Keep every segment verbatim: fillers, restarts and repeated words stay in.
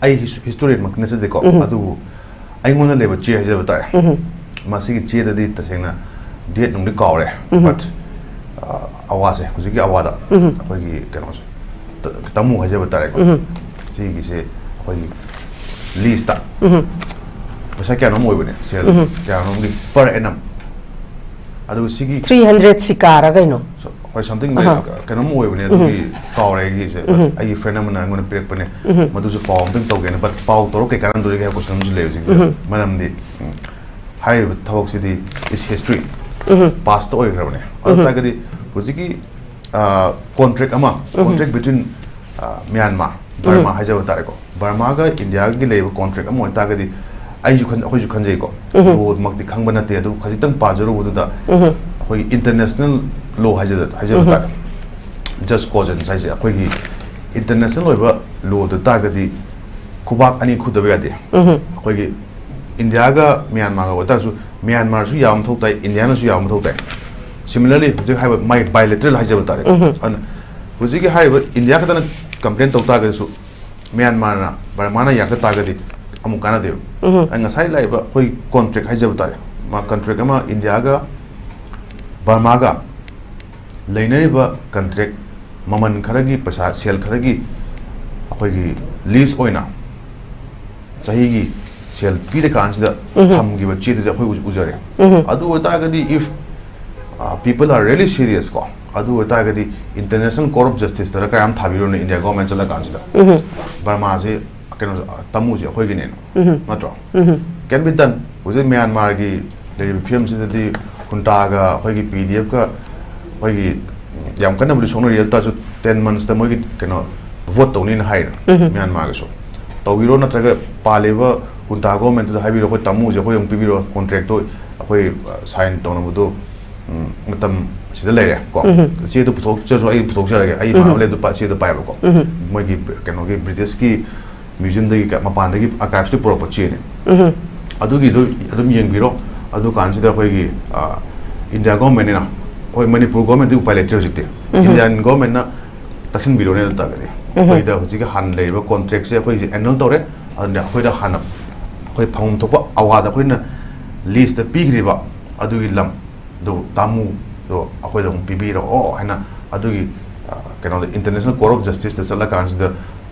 ꯑꯩ ꯍꯤꯁꯇꯣꯔꯤꯌꯟꯃꯛꯇꯤ ꯅꯠꯆꯗꯦꯀꯣ, ꯑꯗꯨꯕꯨ ꯑꯩꯉꯣꯟꯗ ꯂꯩꯕ ꯆꯦ ꯍꯥꯏꯖꯕ ꯇꯥꯔꯦ꯫ ꯃꯁꯤꯒꯤ ꯆꯦꯗꯗꯤ ꯇꯁꯦꯡꯅ ꯗꯦꯠ ꯅꯨꯡꯗꯤ ꯀꯥꯎꯔꯦ, ꯕꯠ ꯑꯋꯥꯁꯦ, ꯍꯧꯖꯤꯛꯀꯤ ꯑꯋꯥꯗ ꯑꯩꯈꯣꯏꯒꯤ ꯀꯩꯅꯣꯁꯦ, ꯇ- ꯇꯥꯃꯨ ꯍꯥꯏꯖꯕ ꯇꯥꯔꯦꯀꯣ꯫ ꯁꯤꯒꯤꯁꯦ ꯑꯩꯈꯣꯏꯒꯤ ꯂꯤꯁꯇ ꯄꯩꯁꯥ ꯀꯌꯥꯅꯣꯝ ꯑꯣꯏꯕꯅꯦ, ꯁꯦꯜ ꯀꯌꯥꯅꯣꯝꯒꯤ per annum꯫ ꯑꯗꯨꯒ ꯁꯤꯒꯤ ꯊ꯭ꯔꯤ ꯍꯟꯗ꯭ꯔꯦꯠ ꯁꯤꯀꯥꯔ ꯀꯩꯅꯣ? ꯍꯣꯏ, ꯁꯝꯊꯤꯡ ꯀꯩꯅꯣꯝ ꯑꯣꯏꯕꯅꯦ, ꯑꯗꯨꯒꯤ ꯀꯥꯎꯔꯦ ꯑꯩꯒꯤꯁꯦ꯫ ꯑꯩꯒꯤ ꯐ꯭ꯔꯦꯟ ꯑꯃꯅ ꯑꯩꯉꯣꯟꯗ ꯄꯤꯔꯛꯄꯅꯦ꯫ ꯃꯗꯨꯁꯨ ꯄꯥꯎ ꯑꯝꯇꯪ ꯇꯧꯒꯦꯅ, ꯕꯠ ꯄꯥꯎ ꯇꯧꯔ ꯀꯩ ꯀꯥꯟꯅꯗꯣꯔꯤꯒꯦ ꯍꯥꯏꯕ ꯀꯣꯏꯁꯟ ꯑꯃꯁꯨ ꯂꯩ ꯍꯧꯖꯤꯛꯁꯦ꯫ ꯃꯔꯝꯗꯤ ꯎꯝ, ꯍꯥꯏꯔꯤꯕ ꯊꯕꯛꯁꯤꯗꯤ is history, ꯄꯥꯁꯇ ꯑꯣꯏꯈ꯭ꯔꯕꯅꯦ꯫ ꯑꯗꯨ ꯇꯥꯔꯒꯗꯤ ꯍꯧꯖꯤꯛꯀꯤ ꯀꯣꯟꯇ꯭ꯔꯦꯛ ꯑꯃ, contract between ꯃ꯭ꯌꯥꯟꯃꯥꯔ, ꯕꯔꯃꯥ ꯍꯥꯏꯖꯕ ꯇꯥꯔꯦꯀꯣ, ꯕꯔꯃꯥꯒ ꯏꯟꯗꯤꯌꯥꯒꯤ ꯂꯩꯔꯤꯕ ꯀꯣꯟꯇ꯭ꯔꯦꯛ ꯑꯃ ꯑꯣꯏꯇꯥꯔꯒꯗꯤ, ꯑꯩꯁꯨ ꯈꯟ- ꯑꯩꯈꯣꯏꯁꯨ ꯈꯟꯖꯩꯀꯣ, ꯂꯣꯃꯛꯇꯤ ꯈꯪꯕ ꯅꯠꯇꯦ, ꯑꯗꯨꯕꯨ ꯈꯖꯤꯛꯇꯪ ꯄꯥꯖꯔꯨꯕꯗꯨꯗ ꯑꯩꯈꯣꯏꯒꯤ ꯏꯟꯇꯔꯅꯦꯁꯅꯦꯜ ꯂꯣ ꯍꯥꯏꯖ ꯍꯥꯏꯖꯕ ꯇꯥꯔꯦ, ꯖꯁ ꯀꯣꯖꯟꯁ ꯍꯥꯏꯁꯦ, ꯑꯩꯈꯣꯏꯒꯤ ꯏꯟꯇꯔꯅꯦꯁꯅꯦꯜ ꯑꯣꯏꯕ ꯂꯣꯗ ꯇꯥꯔꯒꯗꯤ ꯈꯨꯕꯥꯛ ꯑꯅꯤ ꯈꯨꯗꯕ ꯌꯥꯗꯦ꯫ ꯑꯩꯈꯣꯏꯒꯤ ꯏꯟꯗꯤꯌꯥꯒ ꯃ꯭ꯌꯥꯟꯃꯥꯔꯒ ꯑꯣꯏꯇꯥꯔꯁꯨ, ꯃ꯭ꯌꯥꯟꯃꯥꯔꯁꯨ ꯌꯥꯕ ꯃꯊꯧ ꯇꯥꯏ, ꯏꯟꯗꯤꯌꯥꯅꯁꯨ ꯌꯥꯕ ꯃꯊꯧ ꯇꯥꯏ꯫ Similarly, ꯍꯧꯖꯤꯛ ꯍꯥꯏꯕ ꯃꯥꯏ bilateral ꯍꯥꯏꯖꯕ ꯇꯥꯔꯦ꯫ ꯑꯗꯨꯅ ꯍꯧꯖꯤꯛꯀꯤ ꯍꯥꯏꯔꯤꯕ ꯏꯟꯗꯤꯌꯥ ꯈꯛꯇꯅ ꯀꯝꯄ꯭ꯂꯦꯟ ꯇꯧ ꯇꯥꯔꯒꯁꯨ, ꯃ꯭ꯌꯥꯟꯃꯥꯔꯅ, ꯕꯔꯃꯥꯅ ꯌꯥꯔꯛꯇ ꯇꯥꯔꯒꯗꯤ ꯑꯃꯨꯛ ꯀꯥꯟꯅꯗꯦꯕ꯫ ꯑꯩ ꯉꯁꯥꯏ ꯂꯥꯛꯏꯕ ꯑꯩꯈꯣꯏ ꯀꯣꯟꯇ꯭ꯔꯦꯛ ꯍꯥꯏꯖꯕ ꯇꯥꯔꯦ, ꯃꯥ ꯀꯣꯟꯇ꯭ꯔꯦꯛ ꯑꯃ ꯏꯟꯗꯤꯌꯥꯒ ꯕꯔꯃꯥꯒ ꯂꯩꯅꯔꯤꯕ ꯀꯟꯇ꯭ꯔꯦꯛ ꯃꯃꯜ ꯈꯔꯒꯤ, ꯄꯩꯁꯥ, ꯁꯦꯜ ꯈꯔꯒꯤ ꯑꯩꯈꯣꯏꯒꯤ ꯂꯤꯁ ꯑꯣꯏꯅ ꯆꯍꯤꯒꯤ ꯁꯦꯜ ꯄꯤꯔꯀꯥꯟꯁꯤꯗ ꯊꯝꯈꯤꯕ ꯆꯦꯗꯨꯗꯤ ꯑꯩꯈꯣꯏ ꯎꯖ- ꯎꯖꯔꯦ꯫ ꯑꯗꯨ ꯑꯣꯏꯇꯥꯔꯒꯗꯤ, if people are really serious ꯀꯣ, ꯑꯗꯨ ꯑꯣꯏꯇꯥꯔꯒꯗꯤ International Court of Justice ꯇꯔ ꯀꯌꯥꯝ ꯊꯥꯕꯤꯔꯨꯅꯦ ꯏꯟꯗꯤꯌꯥ ꯒꯣꯔꯃꯦꯟ ꯆꯠꯂꯀꯥꯟꯁꯤꯗ? ꯕꯔꯃꯥꯁꯦ, ꯀꯩꯅꯣ, ꯇꯥꯃꯨꯁꯦ ꯑꯩꯈꯣꯏꯒꯤꯅꯦꯅ, ꯅꯠꯇ꯭ꯔꯣ? Can be done꯫ ꯍꯧꯖꯤꯛ ꯃ꯭ꯌꯥꯟꯃꯥꯔꯒꯤ ꯂꯩꯔꯤꯕ ꯐꯤꯕꯝꯁꯤꯗꯗꯤ ꯍꯨꯟꯇꯥꯒ ꯑꯩꯈꯣꯏꯒꯤ ꯄꯤ ꯗꯤ ꯑꯦꯐꯀ ꯑꯩꯈꯣꯏꯒꯤ ꯌꯥꯝ ꯀꯟꯅꯕꯨꯗꯤ ꯁꯣꯛꯅꯔꯤ, ꯑꯗꯨ ꯇꯥꯔꯁꯨ ꯇꯦꯟ ꯃꯟꯁꯇ ꯃꯣꯏꯒꯤ ꯀꯩꯅꯣ ꯚꯣꯠ ꯇꯧꯅꯤꯅ ꯍꯥꯏꯔꯦ꯫ ꯃ꯭ꯌꯥꯟꯃꯥꯔꯒꯤꯁꯨ ꯇꯧꯕꯤꯔꯣ, ꯅꯠꯇ꯭ꯔꯒ ꯄꯥꯜꯂꯤꯕ ꯍꯨꯟꯇꯥ ꯒꯣꯔꯃꯦꯟꯇꯨꯗ ꯍꯥꯏꯕꯤꯔꯣ, ꯑꯩꯈꯣꯏ ꯇꯥꯃꯨꯁꯦ ꯑꯩꯈꯣꯏ ꯑꯃꯨꯛ ꯄꯤꯕꯤꯔꯣ, ꯀꯣꯟꯇ꯭ꯔꯦꯛꯇꯣ ꯑꯩꯈꯣꯏ ꯁꯥꯏꯟ ꯇꯧꯅꯕꯗꯣ ꯃꯇꯝ ꯁꯤꯗ ꯂꯩꯔꯦ ꯀꯣ꯫ ꯆꯦꯗꯨ ꯄꯨꯊꯣꯛꯆꯔꯁꯨ ꯑꯩ ꯄꯨꯊꯣꯛꯆꯔꯒꯦ, ꯑꯩ ꯏꯃꯥꯟꯅꯕ ꯂꯩ ꯑꯗꯨ ꯆꯦꯗꯨ ꯄꯥꯏꯕꯀꯣ꯫ ꯃꯣꯏꯒꯤ ꯀꯩꯅꯣꯒꯤ ꯕ꯭ꯔꯤꯇꯤꯁꯀꯤ ꯃ꯭ꯌꯨꯖꯤꯌꯝꯗꯒꯤ ꯀ- ꯃꯄꯥꯟꯗꯒꯤ ꯑꯥꯔꯀꯥꯏꯚꯁꯇ ꯄꯨꯔꯛꯄ ꯆꯦꯅꯤ꯫ ꯑꯗꯨꯒꯤꯗꯨ ꯑꯗꯨꯝ ꯌꯦꯡꯕꯤꯔꯣ꯫ ꯑꯗꯨ ꯀꯥꯟꯁꯤꯗ ꯑꯩꯈꯣꯏꯒꯤ, ꯑ, ꯏꯟꯗꯤꯌꯥ ꯒꯣꯔꯃꯦꯟꯅꯤꯅ, ꯍꯣꯏ, ꯃꯅꯤꯄꯨꯔ ꯒꯣꯔꯃꯦꯟꯗꯤ ꯎꯄꯥꯏ ꯂꯩꯇ꯭ꯔꯦ ꯍꯧꯖꯤꯛꯇꯤ꯫ ꯏꯟꯗꯤꯌꯥꯟ ꯒꯣꯔꯃꯦꯟꯅ ꯇꯛꯁꯤꯟꯕꯤꯔꯣꯅꯦ ꯑꯗꯨ ꯇꯥꯔꯒꯗꯤ꯫ ꯑꯩꯈꯣꯏꯗ ꯍꯧꯖꯤꯛꯀꯤ ꯍꯥꯟꯅ ꯂꯩꯔꯤꯕ ꯀꯣꯟꯇ꯭ꯔꯦꯛꯁꯦ ꯑꯩꯈꯣꯏꯁꯦ ꯑꯦꯅꯨꯜ ꯇꯧꯔꯦ꯫ ꯑꯗꯨꯅ ꯑꯩꯈꯣꯏꯗ ꯍꯥꯟꯅ ꯑꯩꯈꯣꯏ ꯐꯪꯐꯝ ꯊꯣꯛꯄ ꯑꯋꯥꯗ ꯑꯩꯈꯣꯏꯅ ꯂꯤꯁꯇ ꯄꯤꯈ꯭ꯔꯤꯕ ꯑꯗꯨꯒꯤ ꯂꯝꯗꯨ ꯇꯥꯃꯨꯗꯣ ꯑꯩꯈꯣꯏꯗ ꯑꯃꯨꯛ ꯄꯤꯕꯤꯔꯛꯑꯣ ꯍꯥꯏꯅ ꯑꯗꯨꯒꯤ, ꯑ, ꯀꯩꯅꯣꯗ, ꯏꯟꯇꯔꯅꯦꯁꯅꯦꯜ ꯀꯣꯔꯠ ꯑꯣꯐ ꯖꯁꯇꯤꯁꯇ ꯆꯠꯂꯀꯥꯟꯁꯤꯗ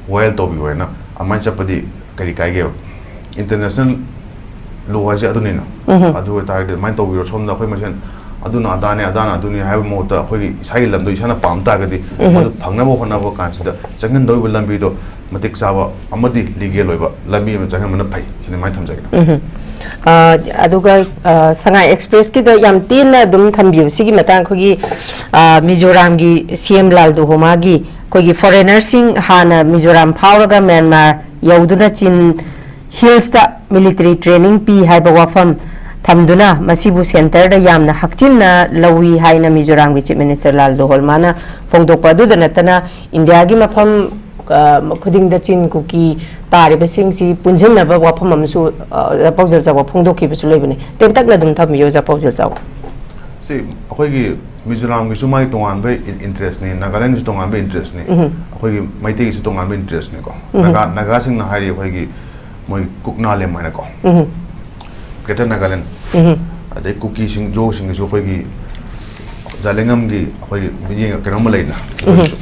ꯋꯥꯌꯦꯜ ꯇꯧꯕꯤꯌꯣ ꯍꯥꯏꯅ ꯑꯗꯨꯃꯥꯏꯅ ꯆꯠꯄꯗꯤ ꯀꯔꯤ ꯀꯥꯏꯒꯦꯕ? ꯏꯟꯇꯔꯅꯦꯁꯅꯦꯜ ꯂꯣ ꯍꯥꯏꯁꯦ ꯑꯗꯨꯅꯤꯅ꯫ ꯑꯗꯨ ꯑꯣꯏꯇꯥꯔꯒꯗꯤ ꯑꯗꯨꯃꯥꯏꯅ ꯇꯧꯕꯤꯔꯣ, ꯁꯣꯝꯗ ꯑꯩꯈꯣꯏ ꯃꯁꯦꯟ ꯑꯗꯨꯅ ꯑꯗꯥꯅꯦ, ꯑꯗꯥꯅ ꯑꯗꯨꯅꯤ ꯍꯥꯏꯕ ꯃꯍꯨꯠꯇ ꯑꯩꯈꯣꯏꯒꯤ ꯏꯁꯥꯒꯤ ꯂꯝꯗꯣ ꯏꯁꯥꯅ ꯄꯥꯝ ꯇꯥꯔꯒꯗꯤ ꯃꯗꯨ ꯐꯪꯅꯕ ꯍꯣꯠꯅꯕ ꯀꯥꯟꯁꯤꯗ ꯆꯪꯍꯟꯗꯧꯔꯤꯕ ꯂꯝꯕꯤꯗꯣ ꯃꯇꯤꯛ ꯆꯥꯕ ꯑꯃꯗꯤ ꯂꯤꯒꯦꯜ ꯑꯣꯏꯕ ꯂꯝꯕꯤ ꯑꯃ ꯆꯪꯍꯟꯕꯅ ꯐꯩ ꯁꯤꯅꯤ ꯃꯥꯏ ꯊꯝꯖꯒꯦ꯫ ꯎꯝ꯫ ꯑ, ꯑꯗꯨꯒ, ꯑ, ꯁꯉꯥꯏ ꯑꯦꯛꯁꯄ꯭ꯔꯦꯁꯀꯤꯗ ꯌꯥꯝ ꯇꯦꯟꯅ ꯑꯗꯨꯝ ꯊꯝꯕꯤꯌꯨ꯫ ꯁꯤꯒꯤ ꯃꯇꯥꯡ ꯑꯩꯈꯣꯏꯒꯤ, ꯑ, ꯃꯤꯖꯣꯔꯥꯝꯒꯤ ꯁꯤ ꯑꯦꯝ ꯂꯥꯜ ꯗꯨꯍꯣꯃꯥꯒꯤ ꯑꯩꯈꯣꯏꯒꯤ ꯐꯣꯔꯦꯅꯔꯁꯤꯡ ꯍꯥꯟꯅ ꯃꯤꯖꯣꯔꯥꯝ ꯐꯥꯎꯔꯒ ꯃ꯭ꯌꯥꯟꯃꯥꯔ ꯌꯧꯗꯨꯅ ꯆꯤꯟ ꯍꯤꯜꯁꯇ ꯃꯤꯂꯤꯇꯔꯤ ꯇ꯭ꯔꯦꯅꯤꯡ ꯄꯤ ꯍꯥꯏꯕ ꯋꯥꯐꯝ ꯊꯝꯗꯨꯅ ꯃꯁꯤꯕꯨ ꯁꯦꯟꯇꯔꯗ ꯌꯥꯝꯅ ꯍꯛꯆꯤꯟꯅ ꯂꯧꯏ ꯍꯥꯏꯅ ꯃꯤꯖꯣꯔꯥꯝꯒꯤ ꯆꯤꯐ ꯃꯤꯅꯤꯁꯇꯔ ꯂꯥꯜ ꯗꯨꯍꯣꯜꯃꯥꯅ ꯐꯣꯡꯗꯣꯛꯄ꯫ ꯑꯗꯨꯗ ꯅꯠꯇꯅ ꯏꯟꯗꯤꯌꯥꯒꯤ ꯃꯐꯝ, ꯑ, ꯈꯨꯗꯤꯡꯗ ꯆꯤꯟ ꯀꯨꯀꯤ ꯇꯥꯔꯤꯕꯁꯤꯡꯁꯤ ꯄꯨꯟꯁꯤꯟꯅꯕ ꯋꯥꯐꯝ ꯑꯃꯁꯨ, ꯑ, ꯑꯣꯖꯥ ꯄꯥꯎꯖꯦꯜ ꯆꯥꯎꯕ ꯐꯣꯡꯗꯣꯛꯈꯤꯕꯁꯨ ꯂꯩꯕꯅꯤ꯫ ꯇꯦꯟꯇꯛꯅ ꯑꯗꯨꯝ ꯊꯝꯕꯤꯌꯨ, ꯑꯣꯖꯥ ꯄꯥꯎꯖꯦꯜ ꯆꯥꯎꯕ꯫ ꯁꯤ ꯑꯩꯈꯣꯏꯒꯤ ꯃꯤꯖꯣꯔꯥꯝꯒꯤꯁꯨ ꯃꯥꯒꯤ ꯇꯣꯉꯥꯟꯕ ꯏꯟ-, ꯏꯟꯇꯔꯦꯁꯅꯤ, ꯅꯥꯒꯥꯂꯦꯟꯒꯤꯁꯨ ꯇꯣꯉꯥꯟꯕ ꯏꯟꯇꯔꯦꯁꯅꯤ, ꯎꯝ꯫ ꯑꯩꯈꯣꯏꯒꯤ ꯃꯩꯇꯩꯒꯤꯁꯨ ꯇꯣꯉꯥꯟꯕ ꯏꯟꯇꯔꯦꯁꯅꯤꯀꯣ꯫ ꯎꯝ꯫ ꯅꯥꯒꯥ-, ꯅꯥꯒꯥꯁꯤꯡꯅ ꯍꯥꯏꯔꯤ ꯑꯩꯈꯣꯏꯒꯤ ꯃꯣꯏ ꯀꯨꯛꯅꯥꯂꯦꯝ ꯍꯥꯏꯅꯀꯣ꯫ ꯎꯝ꯫ ꯒ꯭ꯔꯦꯇꯔ ꯅꯥꯒꯥꯂꯦꯟ꯫ ꯎꯝ꯫ ꯑꯗꯩ ꯀꯨꯀꯤꯁꯤꯡ, ꯖꯣꯁꯤꯡꯒꯤꯁꯨ ꯑꯩꯈꯣꯏꯒꯤ ꯖꯥꯂꯦꯡꯉꯝꯒꯤ ꯑꯩꯈꯣꯏꯒꯤ ꯃꯤꯠꯌꯦꯡ ꯀꯩꯅꯣꯝꯃ ꯂꯩꯅ ꯎꯝ꯫ ꯑꯩꯈꯣꯏꯒꯤꯁꯨ꯫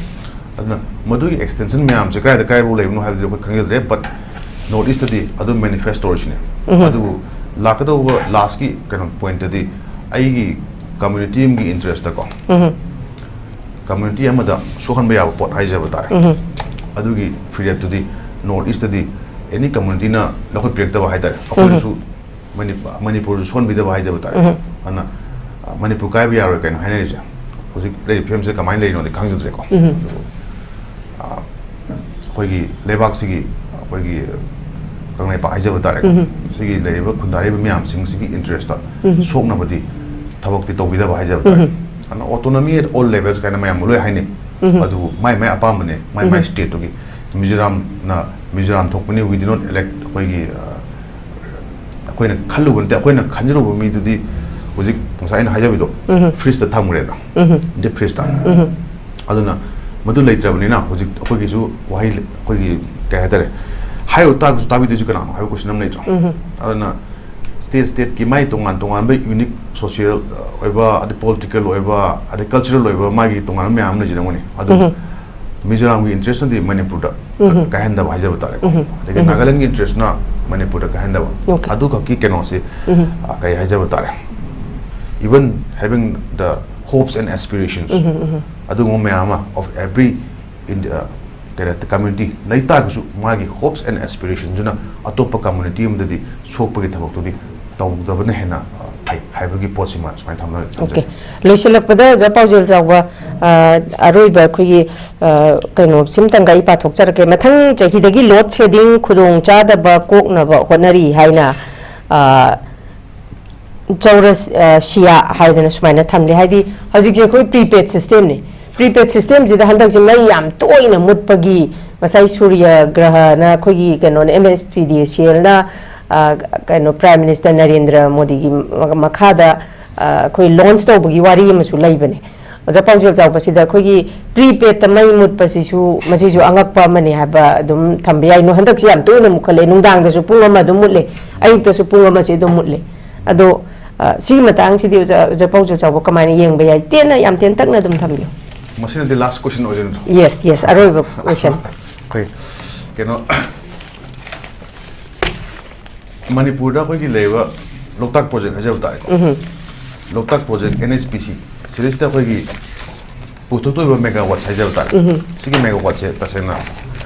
ꯑꯗꯨꯅ ꯃꯗꯨꯒꯤ ꯑꯦꯛꯁꯇꯦꯟꯁꯟ ꯃꯌꯥꯝꯁꯦ ꯀꯗꯥꯏꯗ ꯀꯗꯥꯏꯐꯥꯎ ꯂꯩꯕꯅꯣ ꯍꯥꯏꯕꯗꯤ ꯑꯩꯈꯣꯏ ꯈꯪꯖꯗ꯭ꯔꯦ, but ꯅꯣꯔꯠ ꯏꯁꯇꯗꯤ ꯑꯗꯨꯝ ꯃꯦꯅꯤꯐꯦꯁꯇꯣ ꯑꯣꯏꯁꯤꯅꯦ꯫ ꯎꯝ꯫ ꯑꯗꯨꯕꯨ ꯂꯥꯛꯀꯗꯧꯕ ꯂꯥꯁꯀꯤ ꯀꯩꯅꯣ ꯄꯣꯏꯟꯇꯗꯤ ꯑꯩꯒꯤ ꯀꯝꯃ꯭ꯌꯨꯅꯤꯇꯤ ꯑꯃꯒꯤ ꯏꯟꯇꯔꯦꯁꯇꯀꯣ, ꯎꯝ꯫ ꯀꯝꯃ꯭ꯌꯨꯅꯤꯇꯤ ꯑꯃꯗ ꯁꯣꯛꯍꯟꯕ ꯌꯥꯕ ꯄꯣꯠ ꯍꯥꯏꯖꯕ ꯇꯥꯔꯦ꯫ ꯎꯝ꯫ ꯑꯗꯨꯒꯤ ꯐꯤꯔꯦꯞꯇꯨꯗꯤ ꯅꯣꯔꯠ ꯏꯁꯇꯗꯤ ꯑꯦꯅꯤ ꯀꯝꯃ꯭ꯌꯨꯅꯤꯇꯤꯅ ꯂꯧꯈꯠꯄꯤꯔꯛꯇꯕ ꯍꯥꯏꯇꯥꯔꯦ꯫ ꯎꯝ꯫ ꯑꯩꯈꯣꯏꯅꯁꯨ ꯃꯅꯤ-, ꯃꯅꯤꯄꯨꯔꯁꯨ ꯁꯣꯟꯕꯤꯗꯕ ꯍꯥꯏꯖꯕ ꯇꯥꯔꯦ꯫ ꯎꯝ꯫ ꯑꯗꯨꯅ, ꯑ, ꯃꯅꯤꯄꯨꯔ ꯀꯥꯏꯕ ꯌꯥꯔꯣꯏ ꯀꯩꯅꯣ ꯍꯥꯏꯅꯔꯤꯁꯦ꯫ ꯍꯧꯖꯤꯛ ꯂꯩꯔꯤꯕ ꯐꯤꯕꯝꯁꯦ ꯀꯃꯥꯏꯅ ꯂꯩꯔꯤꯅꯣꯗꯤ ꯈꯪꯖꯗ꯭ꯔꯦꯀꯣ꯫ ꯎꯝ꯫ ꯑꯗꯨꯕꯨ, ꯑ, ꯑꯩꯈꯣꯏꯒꯤ ꯂꯩꯕꯥꯛꯁꯤꯒꯤ, ꯑꯩꯈꯣꯏꯒꯤ ꯀꯪꯂꯩꯄꯥꯛ ꯍꯥꯏꯖꯕ ꯇꯥꯔꯦꯀꯣ꯫ ꯎꯝ꯫ ꯁꯤꯒꯤ ꯂꯩꯔꯤꯕ ꯈꯨꯟꯗꯥꯔꯤꯕ ꯃꯌꯥꯝꯁꯤꯡꯁꯤꯒꯤ ꯏꯟꯇꯔꯦꯁꯇ ꯎꯝ꯫ ꯁꯣꯛꯅꯕꯗꯤ ꯊꯕꯛꯇꯤ ꯇꯧꯕꯤꯗꯕ ꯍꯥꯏꯖꯕ ꯇꯥꯔꯦ꯫ ꯎꯝ꯫ ꯑꯗꯨꯅ autonomy at all levels ꯀꯥꯏꯅ ꯃꯌꯥꯝ ꯂꯣꯏ ꯍꯥꯏꯅꯩ꯫ ꯎꯝ꯫ ꯑꯗꯨꯕꯨ ꯃꯥꯏ ꯃꯥꯏ ꯑꯄꯥꯝꯕꯅꯦ, ꯃꯥꯏ ꯃꯥꯏ ꯎꯝ꯫ ꯁ꯭ꯇꯦꯠꯇꯨꯒꯤ꯫ ꯃꯤꯖꯣꯔꯥꯝꯅ Mizoram ꯊꯣꯛꯄꯅꯤ, we did not elect, ꯑꯩꯈꯣꯏꯒꯤ, ꯑ, ꯑꯩꯈꯣꯏꯅ ꯈꯜꯂꯨꯕ ꯅꯠꯇꯦ, ꯑꯩꯈꯣꯏꯅ ꯈꯟꯖꯔꯨꯕ ꯃꯤꯗꯨꯗꯤ ꯍꯧꯖꯤꯛ ꯉꯁꯥꯏ ꯑꯩꯅ ꯍꯥꯏꯖꯕꯗꯣ, ꯎꯝ꯫ ꯐ꯭ꯔꯤꯖꯇ ꯊꯝꯈ꯭ꯔꯦꯗꯅ, ꯎꯝ꯫ ꯗꯤꯞ ꯐ꯭ꯔꯤꯖꯇ꯫ ꯎꯝ꯫ ꯑꯗꯨꯅ ꯃꯗꯨ ꯂꯩꯇ꯭ꯔꯕꯅꯤꯅ ꯍꯧꯖꯤꯛ ꯑꯩꯈꯣꯏꯒꯤꯁꯨ ꯋꯥꯍꯩ, ꯑꯩꯈꯣꯏꯒꯤ ꯀꯩ ꯍꯥꯏꯇꯥꯔꯦ, ꯍꯥꯏꯔꯨ ꯇꯥꯔꯒꯁꯨ ꯇꯥꯕꯤꯗꯣꯏꯁꯤ ꯀꯅꯥꯅꯣ ꯍꯥꯏꯕ ꯀꯣꯏꯁꯟ ꯑꯃ ꯂꯩꯇ꯭ꯔꯣ? ꯑꯗꯨꯅ ꯁ꯭ꯇꯦꯠ ꯁ꯭ꯇꯦꯠꯀꯤ ꯃꯥꯏ ꯇꯣꯉꯥꯟ ꯇꯣꯉꯥꯟꯕ ꯌꯨꯅꯤꯛ ꯁꯣꯁꯤꯌꯦꯜ ꯑꯣꯏꯕ, ꯑꯗꯩ ꯄꯣꯂꯤꯇꯤꯀꯦꯜ ꯑꯣꯏꯕ, ꯑꯗꯩ ꯀꯜꯆꯔꯦꯜ ꯑꯣꯏꯕ ꯃꯥꯒꯤ ꯇꯣꯉꯥꯟꯕ ꯃꯌꯥꯝ ꯑꯃ ꯂꯩꯖꯔꯝꯒꯅꯤ꯫ ꯑꯗꯨ ꯃꯤꯖꯣꯔꯥꯝꯒꯤ ꯏꯟꯇꯔꯦꯁꯅꯗꯤ ꯃꯅꯤꯄꯨꯔꯗ ꯀꯥꯏꯍꯟꯗꯕ ꯍꯥꯏꯖꯕ ꯇꯥꯔꯦꯀꯣ꯫ ꯑꯗꯒꯤ ꯅꯥꯒꯥꯂꯦꯟꯒꯤ ꯏꯟꯇꯔꯦꯁꯅ ꯃꯅꯤꯄꯨꯔꯗ ꯀꯥꯏꯍꯟꯗꯕ꯫ ꯑꯣꯀꯦ꯫ ꯑꯗꯨꯈꯛꯀꯤ ꯀꯩꯅꯣꯁꯤ, ꯑ, ꯀꯩ ꯍꯥꯏꯖꯕ ꯇꯥꯔꯦ, even having the hopes and aspirations, ꯑꯗꯨꯒꯨꯝꯕ ꯃꯌꯥꯝ ꯑꯃ of every India, ꯀꯩꯅꯣ, ꯀꯝꯃ꯭ꯌꯨꯅꯤꯇꯤ ꯂꯩ ꯇꯥꯔꯒꯁꯨ ꯃꯥꯒꯤ hopes and aspirationꯗꯨꯅ ꯑꯇꯣꯞꯄ ꯀꯝꯃ꯭ꯌꯨꯅꯤꯇꯤ ꯑꯃꯗꯗꯤ ꯁꯣꯛꯄꯒꯤ ꯊꯕꯛꯇꯨꯗꯤ ꯇꯧꯗꯕꯅ ꯍꯦꯟꯅ, ꯑ, ꯐꯩ ꯍꯥꯏꯕꯒꯤ ꯄꯣꯠꯁꯤꯃ ꯁꯨꯃꯥꯏꯅ ꯊꯝꯖ-, ꯑꯣꯀꯦ꯫ ꯊꯝꯖꯒꯦ꯫ ꯂꯣꯏꯁꯤꯜꯂꯛꯄꯗ ꯑꯣꯖꯥ ꯄꯥꯎꯖꯦꯜ ꯆꯥꯎꯕ, ꯑ, ꯑꯔꯣꯏꯕ ꯑꯩꯈꯣꯏꯒꯤ, ꯑ, ꯀꯩꯅꯣ, ꯁꯤꯝꯇꯪꯒ ꯑꯩ ꯄꯥꯊꯣꯛꯆꯔꯛꯀꯦ꯫ ꯃꯊꯪ ꯆꯍꯤꯗꯒꯤ load shedding, ꯈꯨꯗꯣꯡꯆꯥꯗꯕ ꯀꯣꯛꯅꯕ ꯍꯣꯠꯅꯔꯤ ꯍꯥꯏꯅ, ꯑ, ꯆꯧꯔꯁꯤꯌꯥ ꯍꯥꯏꯗꯅ ꯁꯨꯃꯥꯏꯅ ꯊꯝꯂꯤ꯫ ꯍꯥꯏꯗꯤ ꯍꯧꯖꯤꯛꯁꯦ ꯑꯩꯈꯣꯏ prepaid systemꯅꯤ꯫ Prepaid systemꯁꯤꯗ ꯍꯟꯗꯛꯁꯦ ꯃꯩ ꯌꯥꯝ ꯇꯣꯏꯅ ꯃꯨꯠꯄꯒꯤ, ꯉꯁꯥꯏ ꯁꯨꯔ꯭ꯌ ꯒ꯭ꯔꯍꯅ ꯑꯩꯈꯣꯏꯒꯤ ꯀꯩꯅꯣꯅ, MSPDCLꯅ, ꯑ, ꯀꯩꯅꯣ, Prime Minister ꯅꯔꯦꯟꯗ꯭ꯔ ꯃꯣꯗꯤꯒꯤ ꯃ-, ꯃꯈꯥꯗ, ꯑ, ꯑꯩꯈꯣꯏ launch ꯇꯧꯕꯒꯤ ꯋꯥꯔꯤ ꯑꯃꯁꯨ ꯂꯩꯕꯅꯦ꯫ ꯑꯣꯖꯥ ꯄꯥꯎꯖꯦꯜ ꯆꯥꯎꯕꯁꯤꯗ ꯑꯩꯈꯣꯏꯒꯤ prepaidꯇ ꯃꯩ ꯃꯨꯠꯄꯁꯤꯁꯨ, ꯃꯁꯤꯁꯨ ꯑꯉꯛꯄ ꯑꯃꯅꯤ ꯍꯥꯏꯕ ꯑꯗꯨꯝ ꯊꯝꯕ ꯌꯥꯏ꯫ ꯅꯣ-, ꯍꯟꯗꯛꯁꯤ ꯌꯥꯝ ꯇꯣꯏꯅ ꯃꯨꯠꯈꯠꯂꯦ꯫ ꯅꯨꯡꯗꯥꯡꯗꯁꯨ ꯄꯨꯡ ꯑꯃ ꯑꯗꯨꯝ ꯃꯨꯠꯂꯦ, ꯑꯌꯨꯛꯇꯁꯨ ꯄꯨꯡ ꯑꯃꯁꯤ ꯑꯗꯨꯝ ꯃꯨꯠꯂꯦ꯫ ꯑꯗꯣ, ꯑ, ꯁꯤꯒꯤ ꯃꯇꯥꯡꯁꯤꯗꯤ ꯑꯣꯖꯥ, ꯑꯣꯖꯥ ꯄꯥꯎꯖꯦꯜ ꯆꯥꯎꯕ ꯀꯃꯥꯏꯅ ꯌꯦꯡꯕ ꯌꯥꯏ? ꯇꯦꯟꯅ, ꯌꯥꯝ ꯇꯦꯟꯇꯛꯅ ꯑꯗꯨꯝ ꯊꯝꯕꯤꯌꯨ꯫ ꯃꯁꯤꯅꯗꯤ last question ꯑꯣꯏꯗꯣꯏ ꯅꯠꯇ꯭ꯔꯣ? Yes, yes, ꯑꯔꯣꯏꯕ question꯫ ꯑꯩꯈꯣꯏ ꯀꯩꯅꯣ, ꯃꯅꯤꯄꯨꯔꯗ ꯑꯩꯈꯣꯏꯒꯤ ꯂꯩꯔꯤꯕ ꯂꯣꯛꯇꯥꯛ project ꯍꯥꯏꯖꯕ ꯇꯥꯔꯦꯀꯣ꯫ ꯂꯣꯛꯇꯥꯛ project, NHPC, ꯁꯤꯗꯩꯁꯤꯗ ꯑꯩꯈꯣꯏꯒꯤ ꯄꯨꯊꯣꯛꯇꯣꯏꯕ megawatts ꯍꯥꯏꯖꯕ ꯇꯥꯔꯦ꯫ ꯁꯤꯒꯤ megawattꯁꯦ ꯇꯁꯦꯡꯅ,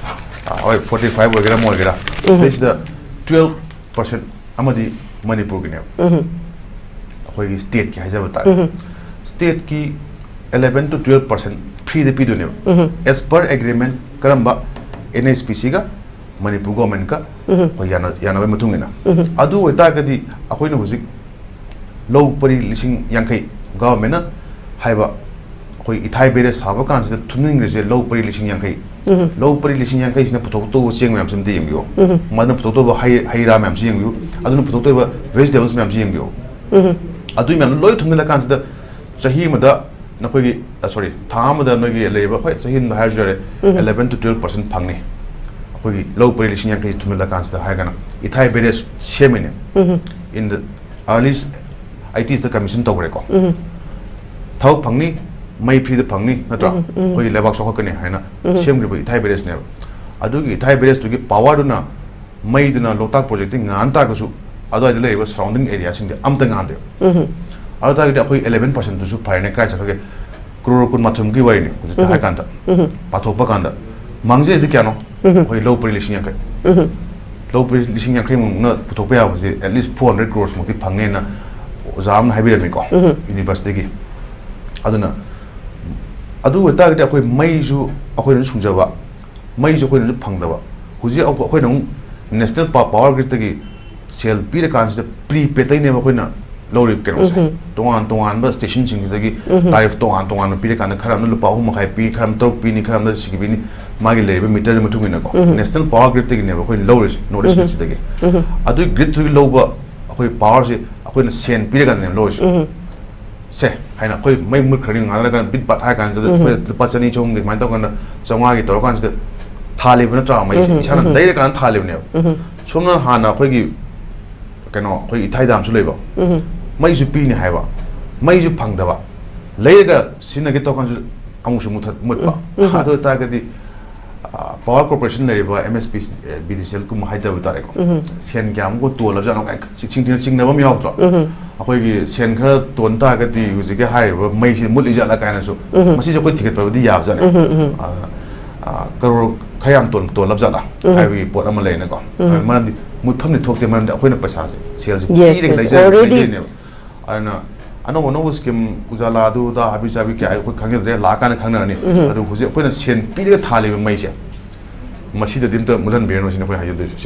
ꯑ, ꯍꯣꯏ, forty five ꯑꯣꯏꯒꯦꯔꯥ, ꯑꯃ ꯑꯣꯏꯒꯦꯔꯥ, ꯁꯤꯗꯩꯁꯤꯗ twelve percent ꯑꯃꯗꯤ ꯃꯅꯤꯄꯨꯔꯒꯤꯅꯦꯕ꯫ ꯑꯩꯈꯣꯏꯒꯤ stateꯀꯤ ꯍꯥꯏꯖꯕ ꯇꯥꯔꯦ꯫ Stateꯀꯤ eleven to twelve percent freeꯗ ꯄꯤꯗꯣꯏꯅꯦꯕ꯫ As per agreement, ꯀꯔꯝꯕ? NHPCꯒ ꯃꯅꯤꯄꯨꯔ governmentꯀ ꯑꯩꯈꯣꯏ ꯌꯥꯅ-, ꯌꯥꯅꯕꯒꯤ ꯃꯇꯨꯡ ꯏꯟꯅ꯫ ꯑꯗꯨ ꯑꯣꯏꯇꯥꯔꯒꯗꯤ ꯑꯩꯈꯣꯏꯅ ꯍꯧꯖꯤꯛ ꯂꯧ ꯄꯔꯤ ꯂꯤꯁꯤꯡ ꯌꯥꯡꯈꯩ governmentꯅ ꯍꯥꯏꯕ, ꯑꯩꯈꯣꯏ ꯏꯊꯥꯏ barrage ꯁꯥꯕ ꯀꯥꯟꯁꯤꯗ ꯊꯨꯝꯖꯤꯟꯈ꯭ꯔꯤꯁꯦ ꯂꯧ ꯄꯔꯤ ꯂꯤꯁꯤꯡ ꯌꯥꯡꯈꯩ꯫ ꯂꯧ ꯄꯔꯤ ꯂꯤꯁꯤꯡ ꯌꯥꯡꯈꯩꯁꯤꯅ ꯄꯨꯊꯣꯛꯇꯧꯕ ꯆꯦꯡ ꯃꯌꯥꯝꯁꯤ ꯑꯝꯇ ꯌꯦꯡꯕꯤꯌꯣ꯫ ꯃꯗꯨꯅ ꯄꯨꯊꯣꯛꯇꯧꯕ ꯍꯩ, ꯍꯩ ꯔꯥ ꯃꯌꯥꯝꯁꯤ ꯌꯦꯡꯕꯤꯌꯨ꯫ ꯑꯗꯨꯅ ꯄꯨꯊꯣꯛꯇꯧꯕ vegetables ꯃꯌꯥꯝꯁꯤ ꯌꯦꯡꯕꯤꯌꯨ꯫ ꯑꯗꯨꯒꯤ ꯃꯌꯥꯝꯗꯣ ꯂꯣꯏ ꯊꯨꯝꯖꯤꯜꯂꯀꯥꯟꯁꯤꯗ ꯆꯍꯤ ꯑꯃꯗ ꯅꯈꯣꯏꯒꯤ ꯁꯣꯔꯤ, ꯊꯥ ꯑꯃꯗ ꯅꯣꯏꯒꯤ ꯂꯩꯔꯤꯕ, ꯍꯣꯏ, ꯆꯍꯤ ꯑꯃꯗ ꯍꯥꯏꯔꯁꯨ ꯌꯥꯔꯦ, eleven to twelve percent ꯐꯪꯅꯤ꯫ ꯑꯩꯈꯣꯏꯒꯤ ꯂꯧ ꯄꯔꯤ ꯂꯤꯁꯤꯡ ꯌꯥꯡꯈꯩ ꯊꯨꯝꯖꯤꯜꯂꯀꯥꯟꯁꯤꯗ ꯍꯥꯏꯔꯒꯅ ꯏꯊꯥꯏ ꯕꯦꯔꯦꯖ ꯁꯦꯝꯃꯤꯅꯦ꯫ In the early eighties ꯇ commission ꯇꯧꯈ꯭ꯔꯦꯀꯣ꯫ ꯊꯕꯛ ꯐꯪꯅꯤ, ꯃꯩ ꯐ꯭ꯔꯤꯗ ꯐꯪꯅꯤ, ꯅꯠꯇ꯭ꯔꯥ? ꯑꯩꯈꯣꯏꯒꯤ ꯂꯩꯕꯥꯛ ꯆꯥꯎꯈꯠꯀꯅꯤ ꯍꯥꯏꯅ ꯁꯦꯝꯈ꯭ꯔꯤꯕ ꯏꯊꯥꯏ ꯕꯦꯔꯦꯖꯅꯦꯕ꯫ ꯑꯗꯨꯒꯤ ꯏꯊꯥꯏ ꯕꯦꯔꯦꯖꯇꯨꯒꯤ ꯄꯥꯋꯔꯗꯨꯅ, ꯃꯩꯗꯨꯅ ꯂꯣꯛꯇꯥꯛ ꯄ꯭ꯔꯣꯖꯦꯛꯇꯤ ꯉꯥꯟ ꯇꯥꯔꯒꯁꯨ ꯑꯗꯨꯋꯥꯏꯗ ꯂꯩꯔꯤꯕ ꯁꯔꯥꯎꯟꯗꯤꯡ ꯑꯦꯔꯤꯌꯥꯁꯤꯡꯗꯤ ꯑꯝꯇ ꯉꯥꯟꯗꯦꯕ꯫ ꯑꯗꯨ ꯇꯥꯔꯒꯗꯤ ꯑꯩꯈꯣꯏ eleven percent ꯗꯨꯁꯨ ꯐꯔꯦꯅꯦ, ꯀꯥꯏ ꯆꯠꯈ꯭ꯔꯒꯦ? ꯀ꯭ꯔꯣꯔ ꯀꯨꯟꯃꯥꯊꯣꯏꯃꯨꯛꯀꯤ ꯋꯥꯔꯤꯅꯤ ꯍꯧꯖꯤꯛꯇ ꯍꯥꯏ ꯀꯥꯟꯗ꯫ ꯄꯥꯊꯣꯛꯄ ꯀꯥꯟꯗ ꯃꯥꯡꯖꯩꯗꯤ ꯀꯌꯥꯅꯣ? ꯑꯩꯈꯣꯏ ꯂꯧ ꯄꯔꯤ ꯂꯤꯁꯤꯡ ꯌꯥꯡꯈꯩ꯫ ꯂꯧ ꯄꯔꯤ ꯂꯤꯁꯤꯡ ꯌꯥꯡꯈꯩꯃꯨꯛꯅ ꯄꯨꯊꯣꯛꯄ ꯌꯥꯕꯁꯦ at least four hundred crores ꯃꯨꯛꯇꯤ ꯐꯪꯅꯦꯅ ꯑꯣꯖꯥ ꯑꯃꯅ ꯍꯥꯏꯕꯤꯔꯝꯃꯤꯀꯣ, ꯌꯨꯅꯤꯚꯔꯁꯤꯇꯤꯒꯤ꯫ ꯑꯗꯨꯅ ꯑꯗꯨ ꯑꯣꯏꯇꯥꯔꯒꯗꯤ ꯑꯩꯈꯣꯏ ꯃꯩꯁꯨ ꯑꯩꯈꯣꯏꯅꯁꯨ ꯁꯨꯡꯖꯕ, ꯃꯩꯁꯨ ꯑꯩꯈꯣꯏꯅꯁꯨ ꯐꯪꯗꯕ꯫ ꯍꯧꯖꯤꯛ ꯑꯃꯨꯛ ꯑꯩꯈꯣꯏꯅ ꯑꯃꯨꯛ ꯅꯦꯁꯅꯦꯜ ꯄꯥ-, ꯄꯥꯋꯔ ꯒ꯭ꯔꯤꯗꯇꯒꯤ ꯁꯦꯜ ꯄꯤꯔꯀꯥꯟꯁꯤꯗ ꯄ꯭ꯔꯤꯄꯦꯗꯇꯩꯅꯦꯕ ꯑꯩꯈꯣꯏꯅ ꯂꯧꯔꯤꯕ ꯀꯩꯅꯣꯁꯦ꯫ ꯇꯣꯉꯥꯟ ꯇꯣꯉꯥꯟꯕ ꯁ꯭ꯇꯦꯁꯟꯁꯤꯡꯁꯤꯗꯒꯤ ꯇꯥꯔꯤꯐ ꯇꯣꯉꯥꯟ ꯇꯣꯉꯥꯟꯕ ꯄꯤꯔꯀꯥꯟꯗ ꯈꯔ ꯑꯃꯅ ꯂꯨꯄꯥ ꯑꯍꯨꯝ ꯃꯈꯥꯏ ꯄꯤ, ꯈꯔ ꯑꯃꯅ ꯇꯔꯨꯛ ꯄꯤꯅꯤ, ꯈꯔ ꯑꯃꯅ ꯁꯤꯒꯤ ꯄꯤꯅꯤ, ꯃꯥꯒꯤ ꯂꯩꯔꯤꯕ ꯃꯤꯇꯔꯒꯤ ꯃꯇꯨꯡ ꯏꯟꯅꯀꯣ꯫ ꯅꯦꯁꯅꯦꯜ ꯄꯥꯋꯔ ꯒ꯭ꯔꯤꯗꯇꯒꯤꯅꯦꯕ ꯑꯩꯈꯣꯏꯅ ꯂꯧꯔꯤꯁꯦ, ꯅꯣꯔꯠ ꯏꯁ ꯒ꯭ꯔꯤꯗꯁꯤꯗꯒꯤ꯫ ꯑꯗꯨꯒꯤ ꯒ꯭ꯔꯤꯗꯇꯨꯒꯤ ꯂꯧꯕ ꯑꯩꯈꯣꯏ ꯄꯥꯋꯔꯁꯦ ꯑꯩꯈꯣꯏꯅ ꯁꯦꯟ ꯄꯤꯔꯀꯥꯟꯗꯅꯦꯕ ꯂꯧꯔꯤꯁꯦ꯫ ꯁꯦ ꯍꯥꯏꯅ ꯑꯩꯈꯣꯏ ꯃꯩ ꯃꯨꯠꯈ꯭ꯔꯅꯤ, ꯉꯥꯏꯅ ꯂꯩꯔꯀꯥꯟꯗ ꯕꯤꯠ ꯕꯥꯠ ꯍꯥꯏꯔ ꯀꯥꯟꯁꯤꯗ ꯑꯩꯈꯣꯏ ꯂꯨꯄꯥ ꯆꯅꯤ ꯆꯍꯨꯝꯒꯤ ꯑꯗꯨꯃꯥꯏꯅ ꯇꯧꯔꯀꯥꯟꯗ, ꯆꯥꯝꯃꯉꯥꯒꯤ ꯇꯧꯔꯀꯥꯟꯁꯤꯗ ꯊꯥꯜꯂꯤꯕ ꯅꯠꯇ꯭ꯔꯥ? ꯃꯩꯁꯦ ꯏꯁꯥꯅ ꯂꯩꯔꯀꯥꯟꯗ ꯊꯥꯜꯂꯤꯕꯅꯦꯕ꯫ ꯁꯣꯝꯅ ꯍꯥꯟꯅ ꯑꯩꯈꯣꯏꯒꯤ ꯀꯩꯅꯣ, ꯑꯩꯈꯣꯏ ꯏꯊꯥꯏ ꯗꯥꯝꯁꯨ ꯂꯩꯕ, ꯃꯩꯁꯨ ꯄꯤꯅꯤ ꯍꯥꯏꯕ, ꯃꯩꯁꯨ ꯐꯪꯗꯕ, ꯂꯩꯔꯒ ꯁꯤꯖꯤꯟꯅꯒꯦ ꯇꯧꯔꯀꯥꯟꯁꯨ ꯑꯃꯨꯛꯁꯨ ꯃꯨꯊꯠ-, ꯃꯨꯠꯄ꯫ ꯑꯗꯨ ꯑꯣꯏꯇꯥꯔꯒꯗꯤ ꯄꯥꯋꯔ ꯀꯣꯔꯄꯣꯔꯦꯁꯟ ꯂꯩꯔꯤꯕ ꯑꯦꯝ ꯑꯦꯁ ꯄꯤ, ꯕꯤ ꯗꯤ ꯁꯤ ꯑꯦꯜꯒꯨꯝꯕ ꯍꯥꯏꯇꯥꯔꯦꯀꯣ, ꯁꯦꯟ ꯀꯌꯥꯃꯨꯛ ꯇꯣꯜꯂꯕꯖꯥꯠꯅꯣ ꯀꯥꯏꯅ ꯆꯤꯡ-, ꯆꯤꯡ-, ꯆꯤꯡꯅꯕ ꯑꯃ ꯌꯥꯎꯗ꯭ꯔꯣ? ꯑꯩꯈꯣꯏꯒꯤ ꯁꯦꯟ ꯈꯔ ꯇꯣꯟ ꯇꯥꯔꯒꯗꯤ ꯍꯧꯖꯤꯛꯀꯤ ꯍꯥꯏꯔꯤꯕ ꯃꯩꯁꯤ ꯃꯨꯠꯂꯤꯖꯥꯠꯂ ꯀꯥꯏꯅꯁꯨ꯫ ꯃꯁꯤꯁꯦ ꯑꯩꯈꯣꯏ ꯊꯤꯒꯠꯄꯕꯨꯗꯤ ꯌꯥꯕꯖꯥꯠꯅꯤ꯫ ꯑ, ꯑ, ꯀꯔꯣꯔ ꯈꯔ ꯌꯥꯝ ꯇꯣꯟ-, ꯇꯣꯜꯂꯕꯖꯥꯠꯂ ꯍꯥꯏꯕꯒꯤ ꯄꯣꯠ ꯑꯃ ꯂꯩꯅꯀꯣ꯫ ꯃꯔꯝꯗꯤ ꯃꯨꯠꯐꯝꯗꯤ ꯊꯣꯛꯇꯦ, ꯃꯔꯝꯗꯤ ꯑꯩꯈꯣꯏꯅ ꯄꯩꯁꯥꯁꯦ, ꯁꯦꯜꯁꯦ ꯄꯤꯔꯒ ꯂꯩꯖ-, ꯂꯩꯖꯩꯅꯦꯕ꯫ ꯑꯗꯨꯅ ꯑꯅꯧ ꯑꯅꯧꯕ ꯁ꯭ꯀꯤꯝ, ꯎꯖꯥꯂꯥ, ꯑꯗꯨ ꯑꯗꯥ, ꯍꯥꯕꯤ ꯆꯥꯕꯤ ꯀꯌꯥ ꯑꯩꯈꯣꯏ ꯈꯪꯖꯗ꯭ꯔꯦ, ꯂꯥꯛꯑꯀꯥꯟꯗ ꯈꯪꯅꯔꯅꯤ꯫ ꯑꯗꯨ ꯍꯧꯖꯤꯛ ꯑꯩꯈꯣꯏꯅ ꯁꯦꯟ ꯄꯤꯔꯒ ꯊꯥꯜꯂꯤꯕ ꯃꯩꯁꯦ, ꯃꯁꯤꯗꯗꯤ ꯑꯝꯇ ꯃꯨꯠꯍꯟꯕꯤꯔꯅꯨ ꯁꯤꯅꯤ ꯑꯩꯈꯣꯏꯅ ꯍꯥꯏꯖꯗꯣꯏꯁꯦ꯫